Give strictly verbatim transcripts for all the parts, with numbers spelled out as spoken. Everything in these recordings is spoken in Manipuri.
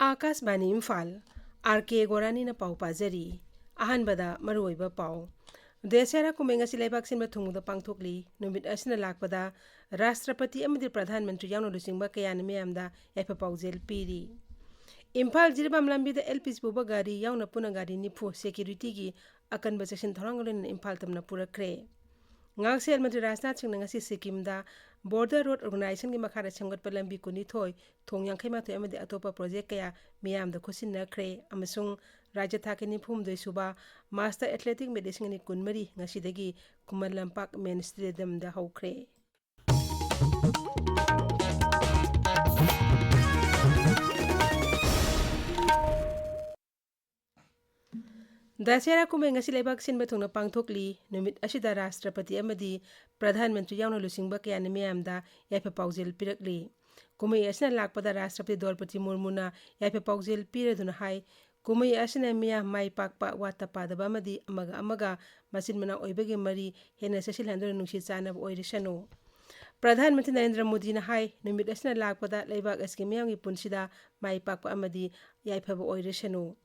ꯑꯥꯀꯥꯁꯕꯥꯅꯤ ꯏꯝꯐꯥꯜ, ꯑꯥꯔ ꯀꯦ ꯒꯣꯔꯥꯅꯤꯅ ꯄꯥꯎ ꯄꯥꯖꯔꯤ꯫ ꯑꯍꯥꯟꯕꯗ ꯃꯔꯨꯑꯣꯏꯕ ꯄꯥꯎ꯫ ꯗꯁꯦꯔꯥ ꯀꯨꯝꯍꯩ ꯉꯁꯤ ꯂꯩꯕꯥꯛ ꯁꯤꯟꯕ ꯊꯨꯡꯅ ꯄꯥꯡꯊꯣꯛꯂꯤ꯫ ꯅꯨꯃꯤꯠ ꯑꯁꯤꯅ ꯂꯥꯛꯄꯗ ꯔꯥꯁꯇ꯭ꯔꯄꯇꯤ ꯑꯃꯗꯤ ꯄ꯭ꯔꯙꯥꯟ ꯃꯟꯇ꯭ꯔꯤ ꯌꯥꯎꯅ ꯂꯨꯆꯤꯡꯕ ꯀꯌꯥꯅ ꯃꯤꯌꯥꯝꯗ ꯌꯥꯏꯐ ꯄꯥꯎꯖꯦꯜ ꯄꯤꯔꯤ꯫ ꯏꯝꯐꯥꯜ ꯖꯤꯔꯤꯕꯥꯝ ꯂꯝꯕꯤꯗ ꯑꯦꯜ ꯄꯤ ꯖꯤ ꯄꯨꯕ ꯒꯥꯔꯤ ꯌꯥꯎꯅ ꯄꯨꯟꯅ ꯒꯥꯔꯤ ꯅꯤꯐꯨ ꯁꯦꯀ꯭ꯌꯨꯔꯤꯇꯤꯒꯤ ꯑꯀꯟꯕ ꯆꯦꯛꯁꯤꯟ ꯊꯧꯔꯥꯡꯒ ꯂꯣꯏꯅꯅ ꯏꯝꯐꯥꯜ ꯇꯝꯅ ꯄꯨꯔꯛꯈ꯭ꯔꯦ꯫ ꯉꯥꯛꯁꯦꯜ ꯃꯟꯇ꯭ꯔꯤ ꯔꯥꯖꯅꯥꯊ ꯁꯤꯡꯅ ꯉꯁꯤ ꯁꯤꯛꯀꯤꯝꯗ ꯕꯣꯔꯗꯔ ꯔꯣꯗ ꯑꯣꯔꯒꯅꯥꯏꯖꯦꯁꯟꯒꯤ ꯃꯈꯥꯗ ꯁꯦꯝꯒꯠꯄ ꯂꯝꯕꯤ ꯀꯨꯟꯅꯤꯊꯣꯏ, ꯊꯣꯡ ꯌꯥꯡꯈꯩ ꯃꯥꯊꯣꯏ ꯑꯃꯗꯤ ꯑꯇꯣꯞꯄ ꯄ꯭ꯔꯣꯖꯦꯛ ꯀꯌꯥ ꯃꯤꯌꯥꯝꯗ ꯈꯨꯠꯁꯤꯟꯅꯈ꯭ꯔꯦ ꯑꯃꯁꯨꯡ ꯔꯥꯖ꯭ꯌ ꯊꯥꯛꯀꯤ ꯅꯤꯐꯨ ꯍꯨꯝꯗꯣꯏ ꯁꯨꯕ ꯃꯥꯁꯇꯔ ꯑꯦꯊꯂꯦꯇꯤꯛ ꯃꯦꯠ ꯂꯤꯁꯤꯡ ꯑꯅꯤ ꯀꯨꯟꯃꯔꯤ ꯉꯁꯤꯗꯒꯤ ꯈꯨꯃꯟ ꯂꯝꯄꯥꯛ ꯃꯦꯟ ꯁ꯭ꯇꯦꯗꯤꯌꯝꯗ ꯍꯧꯈ꯭ꯔꯦ꯫ ꯗꯁꯦꯔꯥ ꯀꯨꯝꯍꯩ ꯉꯁꯤ ꯂꯩꯕꯥꯛ ꯁꯤꯟꯕ ꯊꯨꯡꯅ ꯄꯥꯡꯊꯣꯛꯂꯤ꯫ ꯅꯨꯃꯤꯠ ꯑꯁꯤꯗ ꯔꯥꯁꯇ꯭ꯔꯄꯇꯤ ꯑꯃꯗꯤ ꯄ꯭ꯔꯙꯥꯟ ꯃꯟꯇ꯭ꯔꯤ ꯌꯥꯎꯅ ꯂꯨꯆꯤꯡꯕ ꯀꯌꯥꯅ ꯃꯤꯌꯥꯝꯗ ꯌꯥꯏꯐ ꯄꯥꯎꯖꯦꯜ ꯄꯤꯔꯛꯂꯤ꯫ ꯀꯨꯝꯍꯩ ꯑꯁꯤꯅ ꯂꯥꯛꯄꯗ ꯔꯥꯁꯇ꯭ꯔꯄꯇꯤ ꯗ꯭ꯔꯧꯄꯗꯤ ꯃꯨꯔꯃꯨꯅ ꯌꯥꯏꯐ ꯄꯥꯎꯖꯦꯜ ꯄꯤꯔꯗꯨꯅ ꯍꯥꯏ, ꯀꯨꯝꯍꯩ ꯑꯁꯤꯅ ꯃꯤꯌꯥꯝ ꯃꯥꯏ ꯄꯥꯛꯄ, ꯋꯥꯠꯇ ꯄꯥꯗꯕ ꯑꯃꯗꯤ ꯑꯃꯒ ꯑꯃꯒ ꯃꯆꯤꯟ ꯃꯅꯥꯎ ꯑꯣꯏꯕꯒꯤ ꯃꯔꯤ ꯍꯦꯟꯅ ꯆꯦꯠꯁꯤꯜꯍꯟꯗꯨꯅ ꯅꯨꯡꯁꯤ ꯆꯥꯟꯅꯕ ꯑꯣꯏꯔꯁꯅꯨ꯫ ꯄ꯭ꯔꯙꯥꯟ ꯃꯟꯇ꯭ꯔꯤ ꯅꯔꯦꯟꯗ꯭ꯔ ꯃꯣꯗꯤꯅ ꯍꯥꯏ, ꯅꯨꯃꯤꯠ ꯑꯁꯤꯅ ꯂꯥꯛꯄꯗ ꯂꯩꯕꯥꯛ ꯑꯁꯤꯒꯤ ꯃꯤꯌꯥꯝꯒꯤ ꯄꯨꯟꯁꯤꯗ ꯃꯥꯏ ꯄꯥꯛꯄ ꯑꯃꯗꯤ ꯌꯥꯏꯐꯕ ꯑꯣꯏꯔꯁꯅꯨ꯫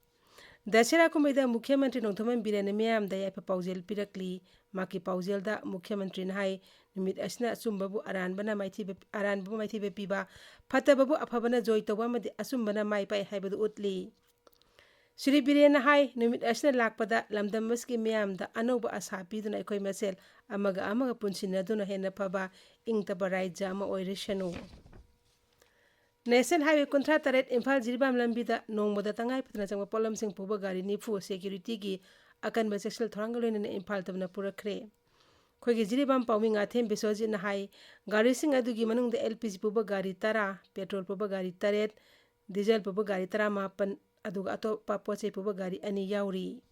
ꯗꯁꯦꯔꯥ ꯀꯨꯝꯍꯩꯗ ꯃꯨꯈ꯭ꯌ ꯃꯟꯇ꯭ꯔꯤ ꯅꯣꯡꯊꯣꯝꯕꯝ ꯕꯤꯔꯦꯟꯅ ꯃꯤꯌꯥꯝꯗ ꯌꯥꯏꯐ ꯄꯥꯎꯖꯦꯜ ꯄꯤꯔꯛꯂꯤ꯫ ꯃꯍꯥꯛꯀꯤ ꯄꯥꯎꯖꯦꯜꯗ ꯃꯨꯈ꯭ꯌ ꯃꯟꯇ꯭ꯔꯤꯅ ꯍꯥꯏ, ꯅꯨꯃꯤꯠ ꯑꯁꯤꯅ ꯑꯆꯨꯝꯕꯕꯨ ꯑꯔꯥꯟꯕꯅ ꯃꯥꯏꯊꯤꯕ, ꯑꯔꯥꯟꯕꯕꯨ ꯃꯥꯏꯊꯤꯕ ꯄꯤꯕ, ꯐꯠꯇꯕꯕꯨ ꯑꯐꯕꯅ ꯖꯣꯏ ꯇꯧꯕ ꯑꯃꯗꯤ ꯑꯆꯨꯝꯕꯅ ꯃꯥꯏ ꯄꯥꯛꯏ ꯍꯥꯏꯕꯗꯨ ꯎꯠꯂꯤ꯫ ꯁ꯭ꯔꯤ ꯕꯤꯔꯦꯟꯅ ꯍꯥꯏ, ꯅꯨꯃꯤꯠ ꯑꯁꯤꯅ ꯂꯥꯛꯄꯗ ꯂꯝꯗꯝ ꯑꯁꯤꯒꯤ ꯃꯤꯌꯥꯝꯗ ꯑꯅꯧꯕ ꯑꯥꯁꯥ ꯄꯤꯗꯨꯅ ꯑꯩꯈꯣꯏ ꯃꯁꯦꯜ ꯑꯃꯒ ꯑꯃꯒ ꯄꯨꯟꯁꯤꯟꯅꯗꯨꯅ ꯍꯦꯟꯅ ꯐꯕ ꯏꯪ ꯇꯞꯄ ꯔꯥꯏꯖ꯭ꯌ ꯑꯃ ꯑꯣꯏꯔꯁꯅꯨ꯫ ꯅꯦꯁꯅꯦꯜ ꯍꯥꯏꯋꯦ ꯀꯨꯟꯊ꯭ꯔꯥ ꯇꯔꯦꯠ ꯏꯝꯐꯥꯜ ꯖꯤꯔꯤꯕꯥꯝ ꯂꯝꯕꯤꯗ ꯅꯣꯡꯃꯗ ꯇꯉꯥꯏ ꯐꯗꯅ ꯆꯪꯕ ꯄꯣꯠꯂꯝꯁꯤꯡ ꯄꯨꯕ ꯒꯥꯔꯤ ꯅꯤꯐꯨ ꯁꯦꯀ꯭ꯌꯨꯔꯤꯇꯤꯒꯤ ꯑꯀꯟꯕ ꯆꯦꯛꯁꯤꯜ ꯊꯧꯔꯥꯡꯒ ꯂꯣꯏꯅꯅ ꯏꯝꯐꯥꯜ ꯇꯝꯅ ꯄꯨꯔꯛꯈ꯭ꯔꯦ꯫ ꯑꯩꯈꯣꯏꯒꯤ ꯖꯤꯔꯤꯕꯥꯝ ꯄꯥꯎꯃꯤ ꯉꯥꯊꯦꯝ ꯕꯤꯁ꯭ꯋꯖꯤꯠꯅ ꯍꯥꯏ, ꯒꯥꯔꯤꯁꯤꯡ ꯑꯗꯨꯒꯤ ꯃꯅꯨꯡꯗ ꯑꯦꯜ ꯄꯤ ꯖꯤ ꯄꯨꯕ ꯒꯥꯔꯤ ꯇꯔꯥ, ꯄꯦꯇ꯭ꯔꯣꯜ ꯄꯨꯕ ꯒꯥꯔꯤ ꯇꯔꯦꯠ, ꯗꯤꯖꯜ ꯄꯨꯕ ꯒꯥꯔꯤ ꯇꯔꯥꯃꯥꯄꯟ, ꯑꯗꯨꯒ ꯑꯇꯣꯞꯄ ꯄꯣꯠ ꯆꯩ ꯄꯨꯕ ꯒꯥꯔꯤ ꯑꯅꯤ ꯌꯥꯎꯔꯤ꯫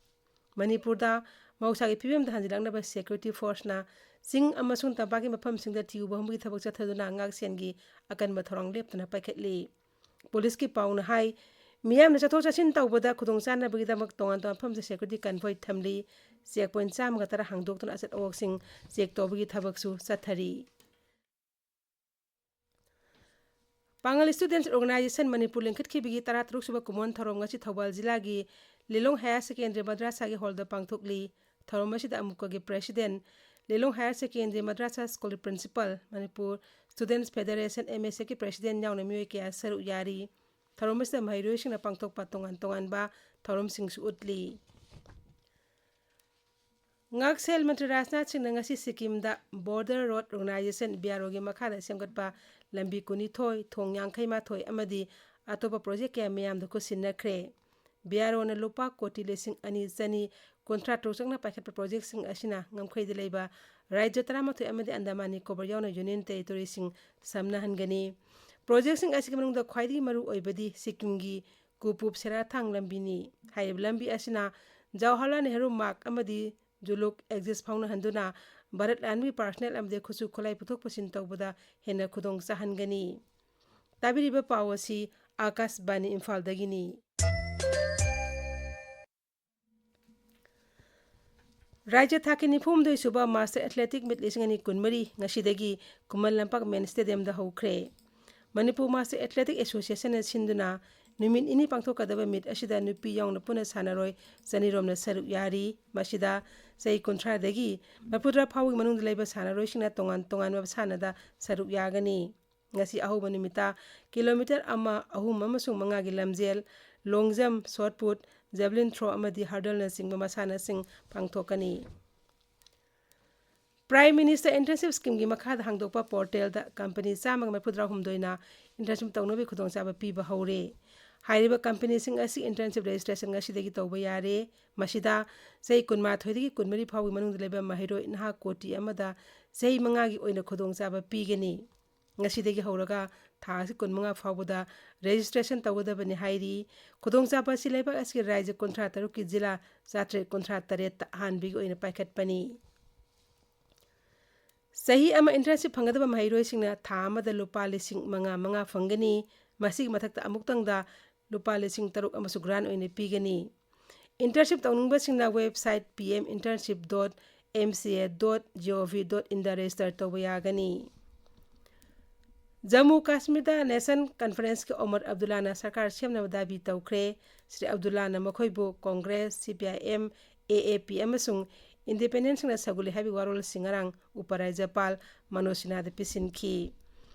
ꯃꯅꯤꯄꯨꯔꯗ ꯃꯍꯧꯁꯥꯒꯤ ꯐꯤꯕꯝꯗ ꯍꯟꯖꯤꯜꯂꯛꯅꯕ ꯁꯦꯀ꯭ꯌꯨꯔꯤꯇꯤ ꯐꯣꯔꯁꯅ ꯆꯤꯡ ꯑꯃꯁꯨꯡ ꯇꯝꯄꯥꯛꯀꯤ ꯃꯐꯝꯁꯤꯡꯗ ꯊꯤꯎ ꯍꯨꯝꯕꯒꯤ ꯊꯕꯛ ꯆꯠꯊꯗꯨꯅ ꯉꯥꯛꯁꯦꯟꯒꯤ ꯑꯀꯟꯕ ꯊꯧꯔꯥꯡ ꯂꯦꯞꯇꯅ ꯄꯥꯏꯈꯠꯂꯤ꯫ ꯄꯨꯂꯤꯁꯀꯤ ꯄꯥꯎꯅ ꯍꯥꯏ, ꯃꯤꯌꯥꯝꯅ ꯆꯠꯊꯣꯛ ꯆꯠꯁꯤꯟ ꯇꯧꯕꯗ ꯈꯨꯗꯣꯡꯆꯥꯅꯕꯒꯤꯗꯃꯛ ꯇꯣꯉꯥꯟ ꯇꯣꯉꯥꯟꯕ ꯃꯐꯝꯁꯤꯡ ꯁꯦꯀ꯭ꯌꯨꯔꯤꯇꯤ ꯀꯟꯚꯣꯏ ꯊꯝꯂꯤ꯫ ꯆꯦꯛ ꯄꯣꯏꯟ ꯆꯥꯝꯃꯒ ꯇꯔꯥ ꯍꯥꯡꯗꯣꯛꯇꯨꯅ ꯑꯆꯠ ꯑꯋꯣꯛꯁꯤꯡ ꯆꯦꯛ ꯇꯧꯕꯒꯤ ꯊꯕꯛꯁꯨ ꯆꯠꯊꯔꯤ꯫ ꯄꯥꯉꯜ Students Organization ꯃꯅꯤꯄꯨꯔ ꯂꯤꯡꯈꯠꯈꯤꯕꯒꯤ ꯇꯔꯥꯇꯔꯨꯛ ꯁꯨꯕ ꯀꯨꯝꯑꯣꯟ ꯊꯧꯔꯝ ꯉꯁꯤ ꯊꯧꯕꯥꯜ ꯖꯤꯂꯥꯒꯤ ꯂꯤꯂꯣꯡ Higher Secondary ꯃꯗ꯭ꯔꯁꯥꯒꯤ ꯍꯣꯜꯗ ꯄꯥꯡꯊꯣꯛꯂꯤ꯫ ꯊꯧꯔꯝ ꯑꯁꯤꯗ ꯑꯃꯨꯛꯀꯒꯤ President, ꯂꯤꯂꯣꯡ Higher Secondary ꯃꯗ꯭ꯔꯁꯥ School Principal, Manipur Students Federation, MSF ꯀꯤ President ꯌꯥꯎꯅ ꯃꯤꯑꯣꯏ ꯀꯌꯥ ꯁꯔꯨꯛ ꯌꯥꯔꯤ꯫ ꯊꯧꯔꯝ ꯑꯁꯤꯗ ꯃꯍꯩꯔꯣꯏꯁꯤꯡꯅ ꯄꯥꯡꯊꯣꯛꯄ ꯇꯣꯉꯥꯟ ꯇꯣꯉꯥꯟꯕ ꯊꯧꯔꯝꯁꯤꯡꯁꯨ ꯎꯠꯂꯤ꯫ ꯉꯥꯛꯁꯦꯜ ꯃꯟꯇ꯭ꯔꯤ ꯔꯥꯖꯅꯥꯊ ꯁꯤꯡꯅ ꯉꯁꯤ ꯁꯤꯛꯀꯤꯝꯗ Border Road Organisation, BRO ꯒꯤ ꯃꯈꯥꯗ ꯁꯦꯝꯒꯠꯄ ꯂꯝꯕꯤ ꯀꯨꯟꯅꯤꯊꯣꯏ, ꯊꯣꯡ ꯌꯥꯡꯈꯩ ꯃꯥꯊꯣꯏ ꯑꯃꯗꯤ ꯑꯇꯣꯞꯄ project ꯀꯌꯥ ꯃꯤꯌꯥꯝꯗ ꯈꯨꯠꯁꯤꯟꯅꯈ꯭ꯔꯦ꯫ BRO ꯅ ꯂꯨꯄꯥ ꯀꯣꯇꯤ ꯂꯤꯁꯤꯡ ꯑꯅꯤ ꯆꯅꯤ ꯀꯨꯟꯊ꯭ꯔꯥ ꯇꯔꯨꯛ ꯆꯪꯅ ꯄꯥꯏꯈꯠꯄ project ꯁꯤꯡ ꯑꯁꯤꯅ ꯉꯝꯈꯩꯗ ꯂꯩꯕ ꯔꯥꯖ꯭ꯌ ꯇꯔꯥꯃꯥꯊꯣꯏ ꯑꯃꯗꯤ ꯑꯟꯗꯃꯥꯟ ꯅꯤꯀꯣꯕꯔ ꯌꯥꯎꯅ Union Territory ꯁꯤꯡ ꯁꯝꯅꯍꯟꯒꯅꯤ꯫ Project ꯁꯤꯡ ꯑꯁꯤꯒꯤ ꯃꯅꯨꯡꯗ ꯈ꯭ꯋꯥꯏꯗꯒꯤ ꯃꯔꯨ ꯑꯣꯏꯕꯗꯤ ꯁꯤꯛꯀꯤꯝꯒꯤ ꯀꯨꯄꯨꯞ ꯁꯦꯔꯥꯊꯥꯡ ꯂꯝꯕꯤꯅꯤ꯫ ꯍꯥꯏꯔꯤꯕ ꯂꯝꯕꯤ ꯑꯁꯤꯅ ꯖꯋꯥꯍꯔꯂꯥꯜ ꯅꯦꯍꯔꯨ ꯃꯥꯔꯒ ꯑꯃꯗꯤ ꯖꯨꯂꯨꯛ ꯑꯦꯛꯖꯤꯁ ꯐꯥꯎꯅꯍꯟꯗꯨꯅ ꯚꯥꯔꯠ ꯂꯥꯟꯃꯤ personnel ꯑꯃꯗꯤ ꯈꯨꯠꯁꯨ ꯈꯨꯠꯂꯥꯏ ꯄꯨꯊꯣꯛ ꯄꯨꯁꯤꯟ ꯇꯧꯕꯗ ꯍꯦꯟꯅ ꯈꯨꯗꯣꯡ ꯆꯥꯍꯟꯒꯅꯤ꯫ ꯇꯥꯕꯤꯔꯤꯕ ꯄꯥꯎ ꯑꯁꯤ ꯑꯥꯀꯥꯁꯕꯥꯅꯤ ꯏꯝꯐꯥꯜꯗꯒꯤꯅꯤ꯫ ꯔꯥꯖ꯭ꯌ ꯊꯥꯛꯀꯤ ꯅꯤꯐꯨ ꯍꯨꯝꯗꯣꯏ ꯁꯨꯕ Master Athletic Meet ꯂꯤꯁꯤꯡ ꯑꯅꯤ ꯀꯨꯟꯃꯔꯤ ꯉꯁꯤꯗꯒꯤ ꯈꯨꯃꯟ ꯂꯝꯄꯥꯛ main stadium ꯗ ꯍꯧꯈ꯭ꯔꯦ꯫ ꯃꯅꯤꯄꯨꯔ Master Athletic Association ꯅ ꯁꯤꯟꯗꯨꯅ ꯅꯨꯃꯤꯠ ꯅꯤꯅꯤ ꯄꯥꯡꯊꯣꯛꯀꯗꯕ meet ꯑꯁꯤꯗ ꯅꯨꯄꯤ ꯌꯥꯎꯅ ꯄꯨꯟꯅ ꯁꯥꯟꯅꯔꯣꯏ ꯆꯅꯤꯔꯣꯝꯅ ꯁꯔꯨꯛ ꯌꯥꯔꯤ꯫ ꯃꯁꯤꯗ ꯆꯍꯤ ꯀꯨꯟꯊ꯭ꯔꯥꯗꯒꯤ ꯃꯔꯤꯐꯨꯇꯔꯥ ꯐꯥꯎꯕꯒꯤ ꯃꯅꯨꯡꯗ ꯂꯩꯕ ꯁꯥꯟꯅꯔꯣꯏꯁꯤꯡꯅ ꯇꯣꯉꯥꯟ ꯇꯣꯉꯥꯟꯕ ꯃꯁꯥꯟꯅꯗ ꯁꯔꯨꯛ ꯌꯥꯒꯅꯤ꯫ ꯉꯁꯤ ꯑꯍꯧꯕ ꯅꯨꯃꯤꯠꯇ ꯀꯤꯂꯣꯃꯤꯇꯔ ꯑꯃ, ꯑꯍꯨꯝ ꯑꯃꯁꯨꯡ ꯃꯉꯥꯒꯤ ꯂꯝꯖꯦꯜ, long jump, shot put, javelin throw ꯑꯃꯗꯤ hurdle ꯅꯆꯤꯡꯕ ꯃꯁꯥꯟꯅꯁꯤꯡ ꯄꯥꯡꯊꯣꯛꯀꯅꯤ꯫ Prime Minister Internship Scheme ꯒꯤ ꯃꯈꯥꯗ ꯍꯥꯡꯗꯣꯛꯄ portal ꯗ company ꯆꯥꯝꯃꯒ ꯃꯔꯤꯐꯨꯇꯔꯥ ꯍꯨꯝꯗꯣꯏꯅ internship ꯇꯧꯅꯕꯒꯤ ꯈꯨꯗꯣꯡꯆꯥꯕ ꯄꯤꯕ ꯍꯧꯔꯦ꯫ ꯍꯥꯏꯔꯤꯕ company ꯁꯤꯡ ꯑꯁꯤ internship registration ꯉꯁꯤꯗꯒꯤ ꯇꯧꯕ ꯌꯥꯔꯦ꯫ ꯃꯁꯤꯗ ꯆꯍꯤ ꯀꯨꯟꯃꯥꯊꯣꯏꯗꯒꯤ ꯀꯨꯟꯃꯔꯤ ꯐꯥꯎꯒꯤ ꯃꯅꯨꯡꯗ ꯂꯩꯕ ꯃꯍꯩꯔꯣꯏ ꯅꯍꯥ ꯀꯣꯇꯤ ꯑꯃꯗ ꯆꯍꯤ ꯃꯉꯥꯒꯤ ꯑꯣꯏꯅ ꯈꯨꯗꯣꯡꯆꯥꯕ ꯄꯤꯒꯅꯤ꯫ ꯉꯁꯤꯗꯒꯤ ꯍꯧꯔꯒ ꯊꯥ ꯑꯁꯤ ꯀꯨꯟꯃꯉꯥ ꯐꯥꯎꯕꯗ registration ꯇꯧꯒꯗꯕꯅꯤ ꯍꯥꯏꯔꯤ꯫ ꯈꯨꯗꯣꯡꯆꯥꯕ ꯑꯁꯤ ꯂꯩꯕꯥꯛ ꯑꯁꯤꯒꯤ ꯔꯥꯖ꯭ꯌ ꯀꯨꯟꯊ꯭ꯔꯥ ꯇꯔꯨꯛꯀꯤ ꯖꯤꯂꯥ ꯆꯥꯇ꯭ꯔꯦꯠ ꯀꯨꯟꯊ꯭ꯔꯥ ꯇꯔꯦꯠꯇ ꯑꯍꯥꯟꯕꯒꯤ ꯑꯣꯏꯅ ꯄꯥꯏꯈꯠꯄꯅꯤ꯫ ꯆꯍꯤ ꯑꯃ internship ꯐꯪꯒꯗꯕ ꯃꯍꯩꯔꯣꯏꯁꯤꯡꯅ ꯊꯥ ꯑꯃꯗ ꯂꯨꯄꯥ ꯂꯤꯁꯤꯡ ꯃꯉꯥ ꯃꯉꯥ ꯐꯪꯒꯅꯤ꯫ ꯃꯁꯤꯒꯤ ꯃꯊꯛꯇ ꯑꯃꯨꯛꯇꯪꯗ ꯂꯨꯄꯥ ꯂꯤꯁꯤꯡ ꯇꯔꯨꯛ ꯑꯃꯁꯨ grant ꯑꯣꯏꯅ ꯄꯤꯒꯅꯤ꯫ Internship ꯇꯧꯅꯤꯡꯕꯁꯤꯡꯅ website P M internship dot M C A dot G O V dot in the register ꯇꯧꯕ ꯌꯥꯒꯅꯤ꯫ ꯖꯝꯃꯨ ꯀꯥꯁꯃꯤꯔꯗ ꯅꯦꯁꯟ ꯀꯟꯐꯔꯦꯟꯁꯀꯤ ꯑꯣꯃꯔ ꯑꯕꯗꯨꯜꯂꯥꯅ ꯁꯔꯀꯥꯔ ꯁꯦꯝꯅꯕ ꯗꯥꯕꯤ ꯇꯧꯈ꯭ꯔꯦ꯫ ꯁ꯭ꯔꯤ ꯑꯕꯗꯨꯜꯂꯥꯅ ꯃꯈꯣꯏꯕꯨ ꯀꯣꯡꯒ꯭ꯔꯦꯁ, ꯁꯤ ꯄꯤ ꯑꯥꯏ ꯑꯦꯝ, ꯑꯦ ꯑꯦ ꯄꯤ ꯑꯃꯁꯨꯡ ꯏꯟꯗꯤꯄꯦꯟꯗꯦꯟꯁꯤꯡꯅ ꯁꯧꯒꯠꯂꯤ ꯍꯥꯏꯕꯒꯤ ꯋꯥꯔꯣꯜꯁꯤꯡ ꯉꯔꯥꯡ ꯎꯄ ꯔꯥꯖ꯭ꯌꯄꯥꯜ ꯃꯅꯣꯖ ꯁꯤꯟꯍꯥꯗ ꯄꯤꯁꯤꯟꯈꯤ꯫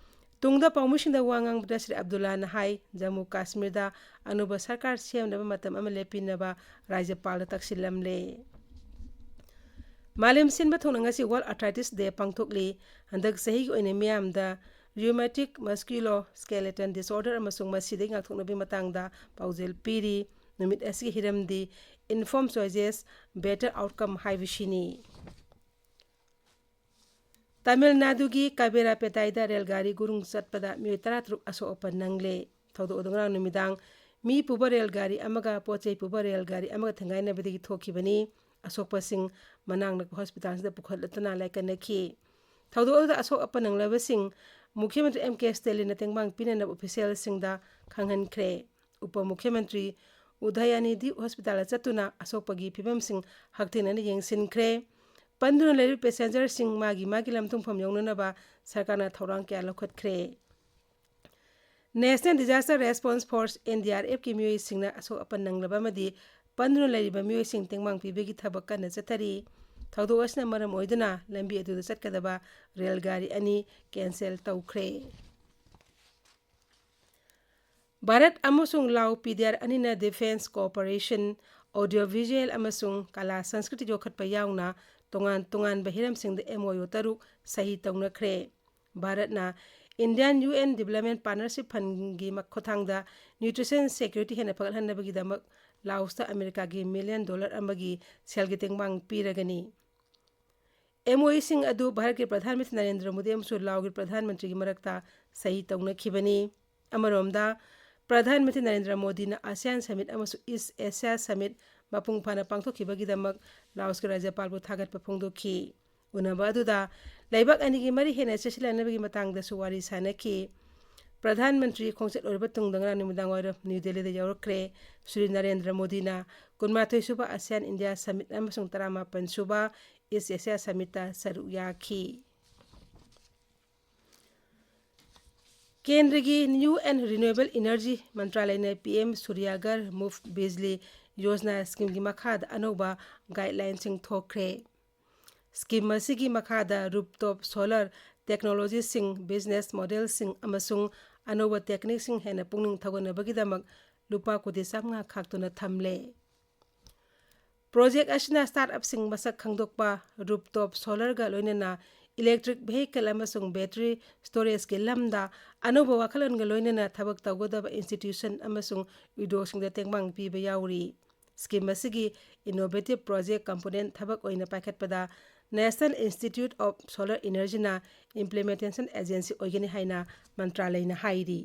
ꯇꯨꯡꯗ ꯄꯥꯎꯃꯤꯁꯤꯡꯗ ꯋꯥ ꯉꯥꯡꯕꯗ ꯁ꯭ꯔꯤ ꯑꯕꯗꯨꯜꯂꯥꯅ ꯍꯥꯏ, ꯖꯝꯃꯨ ꯀꯥꯁꯃꯤꯔꯗ ꯑꯅꯧꯕ ꯁꯔꯀꯥꯔ ꯁꯦꯝꯅꯕ ꯃꯇꯝ ꯑꯃ ꯂꯦꯞꯄꯤꯅꯕ ꯔꯥꯖ꯭ꯌꯄꯥꯜꯗ ꯇꯛꯁꯤꯜꯂꯝꯂꯦ꯫ ꯃꯥꯂꯦꯝ ꯁꯤꯟꯕ ꯊꯨꯡꯅ ꯉꯁꯤ World Arthritis Day ꯄꯥꯡꯊꯣꯛꯂꯤ꯫ ꯍꯟꯗꯛ ꯆꯍꯤꯒꯤ ꯑꯣꯏꯅ ꯃꯤꯌꯥꯝꯗ rheumatic musculoskeletal disorder ꯑꯃꯁꯨꯡ ꯃꯁꯤꯗꯒꯤ ꯉꯥꯛꯊꯣꯛꯅꯕꯒꯤ ꯃꯇꯥꯡꯗ ꯄꯥꯎꯖꯦꯜ ꯄꯤꯔꯤ꯫ ꯅꯨꯃꯤꯠ ꯑꯁꯤꯒꯤ ꯍꯤꯔꯝꯗꯤ Informed Choices, Better Outcome ꯍꯥꯏꯕꯁꯤꯅꯤ꯫ ꯇꯥꯃꯤꯜ ꯅꯥꯗꯨꯒꯤ ꯀꯥꯕꯦꯔꯥꯄꯦꯇꯥꯏꯗ ꯔꯦꯜ ꯒꯥꯔꯤ ꯒꯨꯔꯨꯡ ꯆꯠꯄꯗ ꯃꯤꯑꯣꯏ ꯇꯔꯥꯇꯔꯨꯛ ꯑꯁꯣꯛ ꯑꯄꯟ ꯅꯪꯂꯦ꯫ ꯊꯧꯗꯣꯛ ꯑꯗꯨ ꯉꯔꯥꯡ ꯅꯨꯃꯤꯗꯥꯡ ꯃꯤ ꯄꯨꯕ ꯔꯦꯜ ꯒꯥꯔꯤ ꯑꯃꯒ ꯄꯣꯠ ꯆꯩ ꯄꯨꯕ ꯔꯦꯜ ꯒꯥꯔꯤ ꯑꯃꯒ ꯊꯦꯡꯒꯥꯏꯅꯕꯗꯒꯤ ꯊꯣꯛꯈꯤꯕꯅꯤ꯫ ꯑꯁꯣꯛꯄꯁꯤꯡ ꯃꯅꯥꯛ ꯅꯛꯄ ꯍꯣꯁꯄꯤꯇꯥꯜꯁꯤꯗ ꯄꯨꯈꯠꯂꯗꯨꯅ ꯂꯥꯏꯀꯠꯅꯈꯤ꯫ ꯊꯧꯗꯣꯛ ꯑꯗꯨꯗ ꯑꯁꯣꯛ ꯑꯄꯟ ꯅꯪꯂꯕꯁꯤꯡ ꯃꯨꯈ꯭ꯌ ꯃꯟꯇ꯭ꯔꯤ ꯑꯦꯝ ꯀꯦ ꯁ꯭ꯇꯦꯂꯤꯟꯅ ꯇꯦꯡꯕꯥꯡ ꯄꯤꯅꯅꯕ ꯑꯣꯐꯤꯁꯤꯌꯦꯜꯁꯤꯡꯗ ꯈꯪꯍꯟꯈ꯭ꯔꯦ꯫ ꯎꯄ ꯃꯨꯈ꯭ꯌ ꯃꯟꯇ꯭ꯔꯤ ꯎꯗꯌꯅꯤꯙꯤ ꯍꯣꯁꯄꯤꯇꯥꯜꯗ ꯆꯠꯇꯨꯅ ꯑꯁꯣꯛꯄꯒꯤ ꯐꯤꯕꯝꯁꯤꯡ ꯍꯛꯊꯦꯡꯅꯅ ꯌꯦꯡꯁꯤꯟꯈ꯭ꯔꯦ꯫ ꯄꯟꯗꯨꯅ ꯂꯩꯔꯤꯕ ꯄꯦꯁꯦꯟꯖꯔꯁꯤꯡ ꯃꯥꯒꯤ ꯃꯥꯒꯤ ꯂꯝ ꯊꯨꯡꯐꯝ ꯌꯧꯅꯅꯕ ꯁꯔꯀꯥꯔꯅ ꯊꯧꯔꯥꯡ ꯀꯌꯥ ꯂꯧꯈꯠꯈ꯭ꯔꯦ꯫ National Disaster Response Force, N D R F ꯀꯤ ꯃꯤꯑꯣꯏꯁꯤꯡꯅ ꯑꯁꯣꯛ ꯑꯄꯟ ꯅꯪꯂꯕ ꯑꯃꯗꯤ ꯄꯟꯗꯨꯅ ꯂꯩꯔꯤꯕ ꯃꯤꯑꯣꯏꯁꯤꯡ ꯇꯦꯡꯕꯥꯡ ꯄꯤꯕꯒꯤ ꯊꯕꯛ ꯀꯟꯅ ꯆꯠꯊꯔꯤ꯫ ꯊꯧꯗꯣꯛ ꯑꯁꯤꯅ ꯃꯔꯝ ꯑꯣꯏꯗꯨꯅ ꯂꯝꯕꯤ ꯑꯗꯨꯗ ꯆꯠꯀꯗꯕ ꯔꯦꯜ ꯒꯥꯔꯤ ꯑꯅꯤ ꯀꯦꯟꯁꯦꯜ ꯇꯧꯈ꯭ꯔꯦ꯫ ꯚꯥꯔꯠ ꯑꯃꯁꯨꯡ ꯂꯥꯎ ꯄꯤ ꯗꯤ ꯑꯥꯔ ꯑꯅꯤꯅ defence cooperation, audio visual ꯑꯃꯁꯨꯡ ꯀꯂꯥ ꯁꯪꯁꯀ꯭ꯔꯤꯇꯤ ꯌꯣꯛꯈꯠꯄ ꯌꯥꯎꯅ ꯇꯣꯉꯥꯟ ꯇꯣꯉꯥꯟꯕ ꯍꯤꯔꯝꯁꯤꯡꯗ M O U ꯇꯔꯨꯛ ꯁꯍꯤ ꯇꯧꯅꯈ꯭ꯔꯦ꯫ ꯚꯥꯔꯠꯅ Indian U N Development Partnership Fundꯒꯤ ꯃ-, ꯈꯨꯠꯊꯥꯡꯗ nutrition security ꯍꯦꯟꯅ ꯐꯒꯠꯍꯟꯅꯕꯒꯤꯗꯃꯛ ꯂꯥꯎꯁꯇ ꯑꯃꯦꯔꯤꯀꯥꯒꯤ million dollar ꯑꯃꯒꯤ ꯁꯦꯜꯒꯤ ꯇꯦꯡꯕꯥꯡ ꯄꯤꯔꯒꯅꯤ꯫ M O U ꯁꯤꯡ ꯑꯗꯨ ꯚꯥꯔꯠꯀꯤ ꯄ꯭ꯔꯙꯥꯟ ꯃꯟꯇ꯭ꯔꯤ ꯅꯔꯦꯟꯗ꯭ꯔ ꯃꯣꯗꯤ ꯑꯃꯁꯨꯡ ꯂꯥꯎꯒꯤ ꯄ꯭ꯔꯙꯥꯟ ꯃꯟꯇ꯭ꯔꯤꯒꯤ ꯃꯔꯛꯇ ꯁꯍꯤ ꯇꯧꯅꯈꯤꯕꯅꯤ꯫ ꯑꯃꯔꯣꯝꯗ, ꯄ꯭ꯔꯙꯥꯟ ꯃꯟꯇ꯭ꯔꯤ ꯅꯔꯦꯟꯗ꯭ꯔ ꯃꯣꯗꯤꯅ ASEAN Summit ꯑꯃꯁꯨꯡ East Asia Summit ꯃꯄꯨꯡ ꯐꯥꯅ ꯄꯥꯡꯊꯣꯛꯈꯤꯕꯒꯤꯗꯃꯛ ꯂꯥꯎꯁꯀꯤ ꯔꯥꯖ꯭ꯌꯄꯥꯜꯕꯨ ꯊꯥꯒꯠꯄ ꯐꯣꯡꯗꯣꯛꯈꯤ꯫ ꯎꯅꯕ ꯑꯗꯨꯗ ꯂꯩꯕꯥꯛ ꯑꯅꯤꯒꯤ ꯃꯔꯤ ꯍꯦꯟꯅ ꯆꯦꯠꯁꯤꯜꯍꯟꯅꯕꯒꯤ ꯃꯇꯥꯡꯗꯁꯨ ꯋꯥꯔꯤ ꯁꯥꯅꯈꯤ꯫ ꯄ꯭ꯔꯙꯥꯟ ꯃꯟꯇ꯭ꯔꯤ ꯈꯣꯡꯆꯠ ꯂꯣꯏꯔꯕ ꯇꯨꯡꯗ ꯉꯔꯥꯡ ꯅꯨꯃꯤꯗꯥꯡ ꯋꯥꯏꯔꯝ ꯅ꯭ꯌꯨ ꯗꯦꯜꯂꯤꯗ ꯌꯧꯔꯛꯈ꯭ꯔꯦ꯫ ꯁ꯭ꯔꯤ ꯅꯔꯦꯟꯗ꯭ꯔ ꯃꯣꯗꯤꯅ ꯀꯨꯟꯃꯥꯊꯣꯏ ꯁꯨꯕ ASEAN India Summit ꯑꯃꯁꯨꯡ ꯇꯔꯥꯃꯥꯄꯟ ꯁꯨꯕ East Asia Summitꯇ ꯁꯔꯨꯛ ꯌꯥꯈꯤ꯫ ꯀꯦꯟꯗ꯭ꯔꯒꯤ New and Renewable Energy ꯃꯟꯇ꯭ꯔꯥꯂꯌꯅ ꯄꯤ ꯑꯦꯝ ꯁꯨꯔꯌꯥꯒꯔ ꯃꯨꯐ ꯕꯤꯖꯂꯤ ꯌꯣꯖꯅꯥ ꯁ꯭ꯀꯤꯝꯒꯤ ꯃꯈꯥꯗ ꯑꯅꯧꯕ ꯒꯥꯏꯗꯂꯥꯏꯟꯁꯤꯡ ꯊꯣꯛꯈ꯭ꯔꯦ꯫ ꯁ꯭ꯀꯤꯝ ꯑꯁꯤꯒꯤ ꯃꯈꯥꯗ ꯔꯨꯞꯇꯣꯞ ꯁꯣꯂꯔ ꯇꯦꯛꯅꯣꯂꯣꯖꯤꯁꯤꯡ, ꯕꯤꯖꯤꯅꯦꯁ ꯃꯣꯗꯦꯜꯁꯤꯡ ꯑꯃꯁꯨꯡ ꯑꯅꯧꯕ ꯇꯦꯛꯅꯤꯛꯁꯤꯡ ꯍꯦꯟꯅ ꯄꯨꯛꯅꯤꯡ ꯊꯧꯒꯠꯅꯕꯒꯤꯗꯃꯛ ꯂꯨꯄꯥ ꯀꯣꯇꯤ ꯆꯥꯝꯃꯉꯥ ꯈꯥꯛꯇꯨꯅ ꯊꯝꯂꯦ꯫ ꯄ꯭ꯔꯣꯖꯦꯛ ꯑꯁꯤꯅ ꯁ꯭ꯇꯥꯔꯠ ꯑꯞꯁꯤꯡ ꯃꯁꯛ ꯈꯪꯗꯣꯛꯄ, ꯔꯨꯞꯇꯣꯞ ꯁꯣꯂꯔꯒ ꯂꯣꯏꯅꯅ ꯏꯂꯦꯛꯇ꯭ꯔꯤꯛ ꯚꯦꯍꯤꯀꯜ ꯑꯃꯁꯨꯡ ꯕꯦꯇꯔꯤ ꯁ꯭ꯇꯣꯔꯦꯖꯀꯤ ꯂꯝꯗ ꯑꯅꯧꯕ ꯋꯥꯈꯜꯂꯣꯟꯒ ꯂꯣꯏꯅꯅ ꯊꯕꯛ ꯇꯧꯒꯗꯕ ꯏꯟꯁꯇꯤꯇ꯭ꯌꯨꯁꯟ ꯑꯃꯁꯨꯡ ꯎꯗ꯭ꯌꯣꯒꯁꯤꯡꯗ ꯇꯦꯡꯕꯥꯡ ꯄꯤꯕ ꯌꯥꯎꯔꯤ꯫ ꯁ꯭ꯀꯤꯝ ꯑꯁꯤꯒꯤ ꯏꯅꯣꯚꯦꯇꯤꯚ ꯄ꯭ꯔꯣꯖꯦꯛ ꯀꯝꯄꯣꯅꯦꯟ ꯊꯕꯛ ꯑꯣꯏꯅ ꯄꯥꯏꯈꯠꯄꯗ National Institute of Solar Energyꯅ ꯏꯝꯄ꯭ꯂꯤꯃꯦꯟꯇꯦꯁꯟ ꯑꯦꯖꯦꯟꯁꯤ ꯑꯣꯏꯒꯅꯤ ꯍꯥꯏꯅ ꯃꯟꯇ꯭ꯔꯥꯂꯌꯅ ꯍꯥꯏꯔꯤ꯫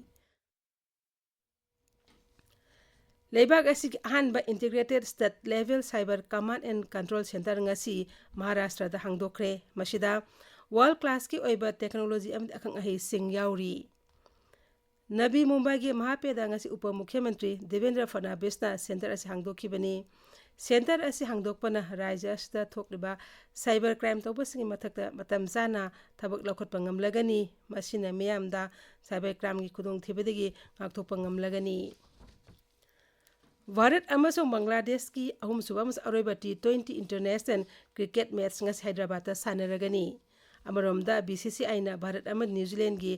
ꯂꯩꯕꯥꯛ ꯑꯁꯤꯒꯤ ꯑꯍꯥꯟꯕ integrated state level cyber command and control centre ꯉꯁꯤ ꯃꯍꯥꯔꯥꯁꯇ꯭ꯔꯗ ꯍꯥꯡꯗꯣꯛꯈ꯭ꯔꯦ꯫ ꯃꯁꯤꯗ ꯋꯥꯔꯜ ꯀ꯭ꯂꯥꯁꯀꯤ ꯑꯣꯏꯕ ꯇꯦꯛꯅꯣꯂꯣꯖꯤ ꯑꯃꯗꯤ ꯑꯈꯪ ꯑꯍꯩꯁꯤꯡ ꯌꯥꯎꯔꯤ꯫ ꯅꯕꯤ ꯃꯨꯝꯕꯥꯏꯒꯤ ꯃꯍꯥꯄꯦꯗ ꯉꯁꯤ ꯎꯄ ꯃꯨꯈ꯭ꯌꯃꯟꯇ꯭ꯔꯤ ꯗꯦꯕꯦꯟꯗ꯭ꯔ ꯐꯗꯅꯕꯤꯁꯅ ꯁꯦꯟꯇꯔ ꯑꯁꯤ ꯍꯥꯡꯗꯣꯛꯈꯤꯕꯅꯤ꯫ ꯁꯦꯟꯇꯔ ꯑꯁꯤ ꯍꯥꯡꯗꯣꯛꯄꯅ ꯔꯥꯖ꯭ꯌ ꯑꯁꯤꯗ ꯊꯣꯛꯂꯤꯕ ꯁꯥꯏꯕꯔ ꯀ꯭ꯔꯥꯏꯝ ꯇꯧꯕꯁꯤꯡꯒꯤ ꯃꯊꯛꯇ ꯃꯇꯝ ꯆꯥꯅ ꯊꯕꯛ ꯂꯧꯈꯠꯄ ꯉꯝꯂꯒꯅꯤ꯫ ꯃꯁꯤꯅ ꯃꯤꯌꯥꯝꯗ ꯁꯥꯏꯕꯔ ꯀ꯭ꯔꯥꯏꯝꯒꯤ ꯈꯨꯗꯣꯡꯊꯤꯕꯗꯒꯤ ꯉꯥꯛꯊꯣꯛꯄ ꯉꯝꯂꯒꯅꯤ꯫ ꯚꯥꯔꯠ ꯑꯃꯁꯨꯡ ꯕꯪꯒ꯭ꯂꯥꯗꯦꯁꯀꯤ ꯑꯍꯨꯝꯁꯨꯕ ꯑꯃꯁꯨꯡ ꯑꯔꯣꯏꯕ T twenty international cricket match ꯉꯁꯤ ꯍꯥꯏꯗ꯭ꯔꯕꯥꯗꯇ ꯁꯥꯟꯅꯔꯒꯅꯤ꯫ ꯑꯃꯔꯣꯝꯗ, ꯕꯤ ꯁꯤ ꯁꯤ ꯑꯥꯏꯅ ꯚꯥꯔꯠ ꯑꯃꯗꯤ ꯅ꯭ꯌꯨ ꯖꯤꯂꯦꯟꯒꯤ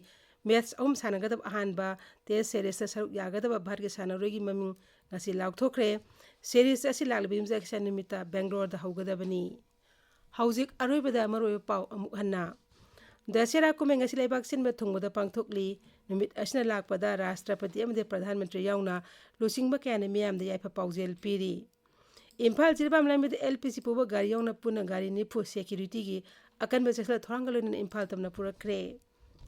ꯃꯦꯠꯆ ꯑꯍꯨꯝ ꯁꯥꯟꯅꯒꯗꯕ ꯑꯍꯥꯟꯕ ꯇꯦꯁ ꯁꯦꯔꯤꯁꯇ ꯁꯔꯨꯛ ꯌꯥꯒꯗꯕ ꯚꯥꯔꯠꯀꯤ ꯁꯥꯟꯅꯔꯣꯏꯒꯤ ꯃꯃꯤꯡ ꯉꯁꯤ ꯂꯥꯎꯊꯣꯛꯈ꯭ꯔꯦ꯫ ꯁꯦꯔꯤꯁ ꯑꯁꯤ ꯂꯥꯛꯂꯤꯕ ꯌꯨꯝꯖꯀꯩꯁ ꯅꯨꯃꯤꯠꯇ ꯕꯦꯡꯒ꯭ꯂꯣꯔꯗ ꯍꯧꯒꯗꯕꯅꯤ꯫ ꯍꯧꯖꯤꯛ ꯑꯔꯣꯏꯕꯗ ꯃꯔꯨꯑꯣꯏꯕ ꯄꯥꯎ ꯑꯃꯨꯛ ꯍꯟꯅ꯫ ꯗꯁꯦꯔꯥ ꯀꯨꯝꯍꯩ ꯉꯁꯤ ꯂꯩꯕꯥꯛ ꯁꯤꯟꯕ ꯊꯨꯡꯕꯗ ꯄꯥꯡꯊꯣꯛꯂꯤ꯫ ꯅꯨꯃꯤꯠ ꯑꯁꯤꯅ ꯂꯥꯛꯄꯗ ꯔꯥꯁꯇ꯭ꯔꯄꯇꯤ ꯑꯃꯗꯤ ꯄ꯭ꯔꯙꯥꯟ ꯃꯟꯇ꯭ꯔꯤ ꯌꯥꯎꯅ ꯂꯨꯆꯤꯡꯕ ꯀꯌꯥꯅ ꯃꯤꯌꯥꯝꯗ ꯌꯥꯏꯐ ꯄꯥꯎꯖꯦꯜ ꯄꯤꯔꯤ꯫ ꯏꯝꯐꯥꯜ ꯖꯤꯔꯤꯕꯥꯝ ꯂꯝꯕꯤꯗ ꯑꯦꯜ ꯄꯤ ꯖꯤ ꯄꯨꯕ ꯒꯥꯔꯤ ꯌꯥꯎꯅ ꯄꯨꯟꯅ ꯒꯥꯔꯤ ꯅꯤꯐꯨ ꯁꯦꯀ꯭ꯌꯨꯔꯤꯇꯤꯒꯤ ꯑꯀꯟꯕ ꯆꯦꯛꯁꯤꯜ ꯊꯧꯔꯥꯡꯒ ꯂꯣꯏꯅꯅ ꯏꯝꯐꯥꯜ ꯇꯝꯅ ꯄꯨꯔꯛꯈ꯭ꯔꯦ꯫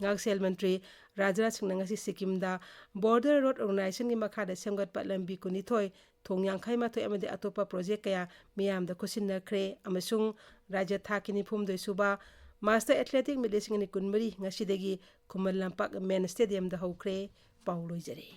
ꯉꯥꯛꯁꯦꯜ ꯃꯟꯇ꯭ꯔꯤ ꯔꯥꯖꯅꯥꯊ ꯁꯤꯡꯅ ꯉꯁꯤ ꯁꯤꯛꯀꯤꯝꯗ ꯕꯣꯔꯗꯔ ꯔꯣꯗ ꯑꯣꯔꯒꯅꯥꯏꯖꯦꯁꯟꯒꯤ ꯃꯈꯥꯗ ꯁꯦꯝꯒꯠꯄ ꯂꯝꯕꯤ ꯀꯨꯟꯅꯤꯊꯣꯏ, ꯊꯣꯡ ꯌꯥꯡꯈꯩ ꯃꯥꯊꯣꯏ ꯑꯃꯗꯤ ꯑꯇꯣꯞꯄ ꯄ꯭ꯔꯣꯖꯦꯛ ꯀꯌꯥ ꯃꯤꯌꯥꯝꯗ ꯈꯨꯠꯁꯤꯟꯅꯈ꯭ꯔꯦ ꯑꯃꯁꯨꯡ ꯔꯥꯖ꯭ꯌ ꯊꯥꯛꯀꯤ ꯅꯤꯐꯨꯍꯨꯝꯗꯣꯏ ꯁꯨꯕ ꯃꯥꯁꯇꯔ ꯑꯦꯊꯂꯦꯇꯤꯛ ꯃꯤꯠ ꯂꯤꯁꯤꯡ ꯑꯅꯤ ꯀꯨꯟꯃꯔꯤ ꯉꯁꯤꯗꯒꯤ ꯈꯨꯃꯟ ꯂꯝꯄꯥꯛ ꯃꯦꯟ ꯁ꯭ꯇꯦꯗꯤꯌꯝꯗ ꯍꯧꯈ꯭ꯔꯦ꯫ ꯄꯥꯎ ꯂꯣꯏꯖꯔꯦ꯫